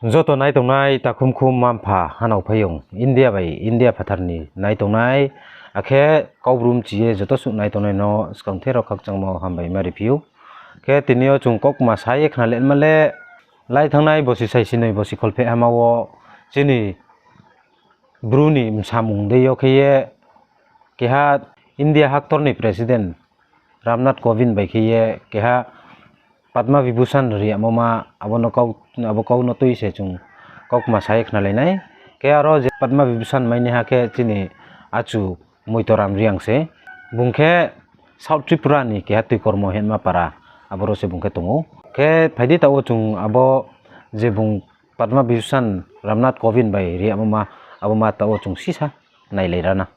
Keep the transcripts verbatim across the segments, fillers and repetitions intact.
Joto naitongnai takhumkhum mma-mpha hanao phaiyong India bai India phathar ni naitongnai, akhe Kaubru mchi ye joto suh naitongnai no skangther wo khakchangmo hambai ma riphi ou. Khe tini yo chung kaukma sa ye khnalema le, lai thanngnai bosi saisinoi bosi kholpheh hama wo chini Bru ni bsamung dei yo khe ye keha India haktor ni President Ramnath Kovind bai khe ye keha Padma Vibhushan ri yagmo ma, abo no kau, abo kau no tui se chung kaukma sa ye khnalai nai. Khe aro je Padma Vibhushan mainaiha khe chini achu Moitoram Reang se. Bung khe South Tripura ni keha tuikormo hinma para, aboro se bung khe tong ou. Khe phai di taoh wo chung abo je bung Padma Vibhushan Ramnath Kovind bai ri yagmo ma, abo ma taoh wo chung sisa nailai ra na.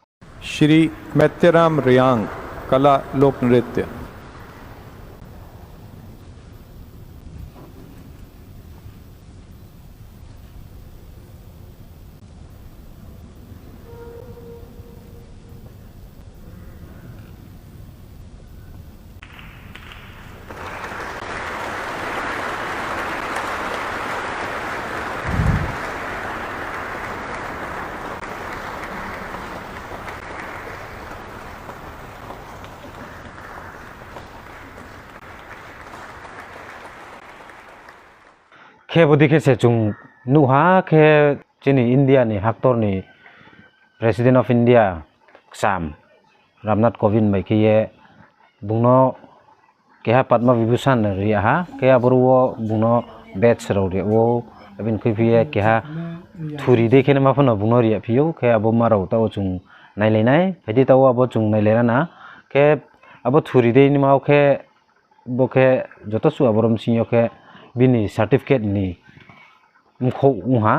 Shri मैतेराम रियांग, कला लोक नृत्य। Khe bodei khe se chung nuh ha khe chini India ni haktor ni President of India kcham Ramnath Kovind bai khe ye bung no keha Padma Vibhushan ri yag ha, khe aboro wo bung no badge rao ri yag ou, abini khuiphi ye keha thuri dei khe naima pho no bung no ri yagphi ou, khe abo ma rao taoh wo chung nailai nai, phai di taoh wo abo chung nailai ra na, khe abo thuri dei naima wo khe, bo khe joto suh aboro bsing yo khe bini certificate ni mkhouh ong ha.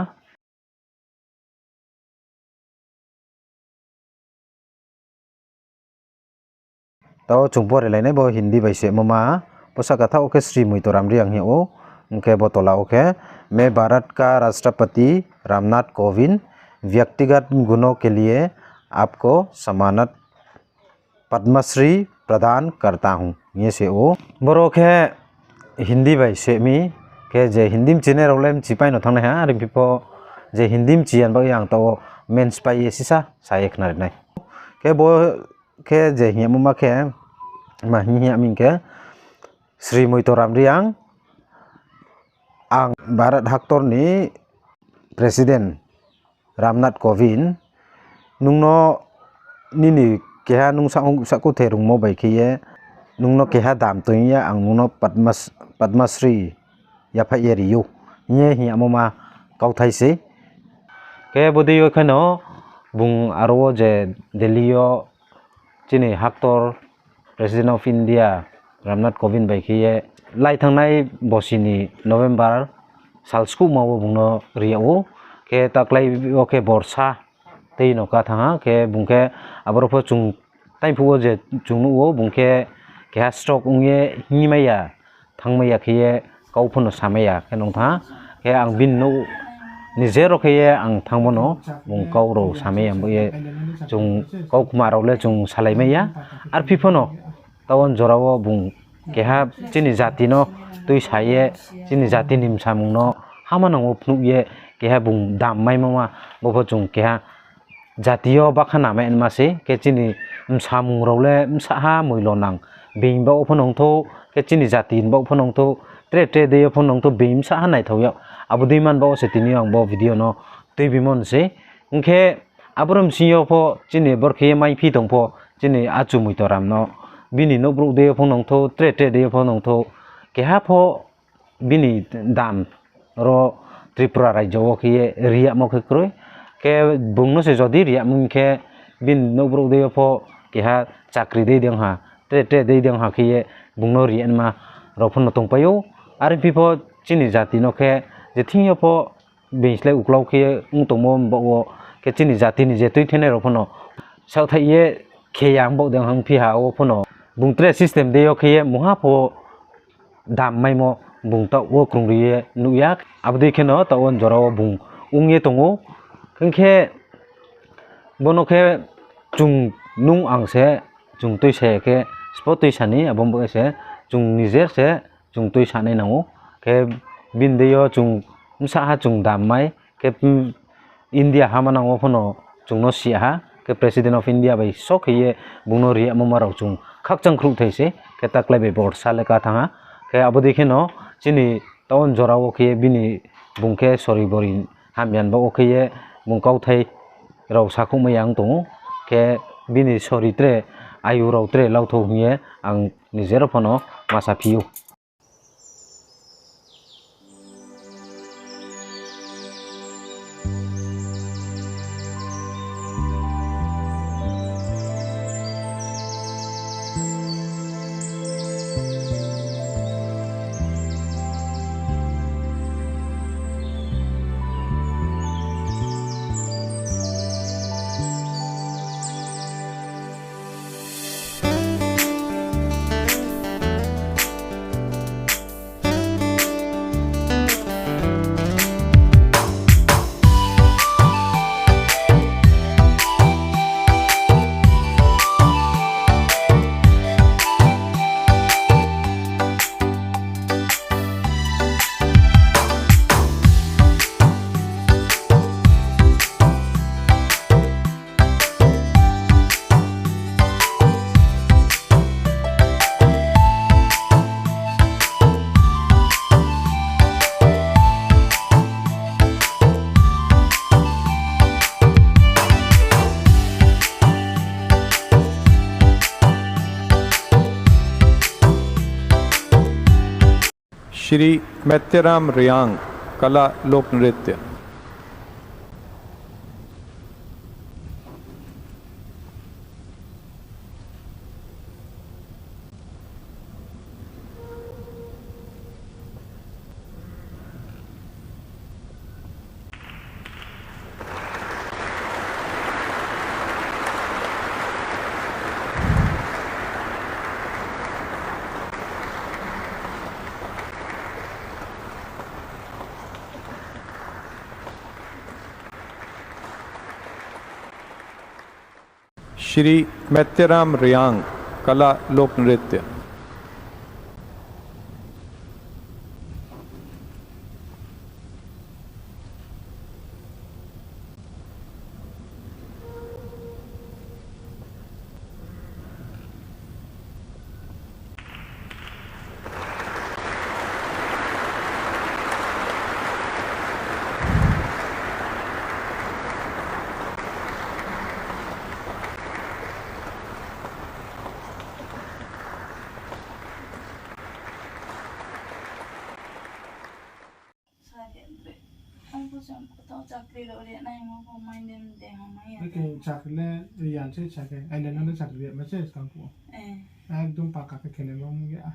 Taoh chung pore lai nai bo Hindi bai semo ma, bo sahka thaoh wo khe Shri Moitoram Reang hing yag ou, ong khe bo tola wo khe, मैं भारत का राष्ट्रपति रामनाथ कोविंद व्यक्तिगत गुणों के लिए आपको सम्मानित पद्मश्री प्रदान करता हूँ hing ye se ou. Boro khe Hindi bai se mi, khe je Hindi mchinai rao le mchipai no thanng nai ha, are phi pho je Hindi mchi ya ni bagoi ang taoh wo menspai ye sisa sa ye khnari nai. Khe bo khe je hing yagmo ma khe, ma hing hing yag mi khe, Shri Moitoram Reang, ang Bharat haktor ni President Ramnath Kovind, nung no nini keha nung sa-, sakhuthai rungmo bai khe ye, nung no keha dam toing ye ang nung no Padma, Padma Shri yaphaih ye ri ou, hing ye hing yagmo ma kauthai sei. Khe bodei yo kheno bung aro wo je Delhi yo chini haktor President of India Ramnath Kovind bai khe ye lai thanngnai bosi ni November sal skuhma wo bung no ri yag ou. Khe taklái wo khe borsa tei no ká thanng ha, khe bung khe aboro pho chung taiphuh wo je chung nuh ou, bung khe keha stroke ong ye hingmai ya, thanngmai ya khe ye kau pho no samai ya khe nung thanng ha. Khe ang bini nouh ni jero khe ye ang thanngmo no bung kau rao samai ya, bo ye chung kaukma rao le chung salaimai ya. Arphi pho no taoh wo jora wo bung keha chini jati no tuisa ye, chini jati ni bsamung no hamanang wo phnuh ye keha bung dam maimo ma, bo pho chung keha jati yo bakha namaima se, khe chini bsamung rao le bsahha moilo nang, being baoh wo pho nongthou, khe chini jati ni baoh pho nongthou, tre tre dei yo pho nongthou, being bsahha naithao yag, abo dei man baoh wo se tini yo ang bo video no tuibimo ni se. Ong khe aboro bsing yo pho chini bor khe ye maiphi tong pho, chini achu Moitoram no bini nouhbrouh dei yo pho nongthou, tre tre dei yo pho nongthou, keha pho bini dam ro Tripura rajyo wo khe ye ri yagmo khe kroi. Khe bung no se jodi ri yagmo hing khe, bini nouhbrouh dei yo pho keha chakri dei dei ong ha, tre tre dei dei ong ha khe ye bung no ri yagma rao pho no tongpai ou. Are phi pho chini jati no khe je thing yo pho being slái uklau khe ye ong tongmo baoh wo, khe chini jati ni je tuithenai rao pho no saohthaih ye khe ya baoh dei ong ha, phi ha wo pho no bung tre system dei yo khe ye mungha pho dam maimo bung taoh wo krungri ye nuh ya. Abo dei kheno taoh wo jora wo bung ong ye tong ou. Hing khe bo no khe chung nung ang se chung tuisa ya khe, sbo tuisa ni abo bo se chung nijer se chung tuisanai nang ou. Khe bini dei yo chung Bsa ha chung dam mai, khe, mm, India ha manang wo pho no chung no si ha, khe President of India bai so khe ye bung no ri yagmo ma rao chung khakchang khruhthai se, khe taklai bai borsa le ka thanng ha. Khe abo dei khe no chini town jora wo khe ye bini bung khe sori bori hamya ni baoh wo khe ye bung kauthai rao sakhouh mai ya ong tong ou, khe bini sori tre ayu rao tre lauthou hing ye ang nije rao pho no ma saphi ou. Shri मेत्तेराम रियांग, कला लोक नृत्य। श्री मेत्तेराम रियांग, कला लोक नृत्य। Chakri le rian se chakri, aile no le chakri rian ma se skang phuh. Ekdom paka khe khelai ma mung ya.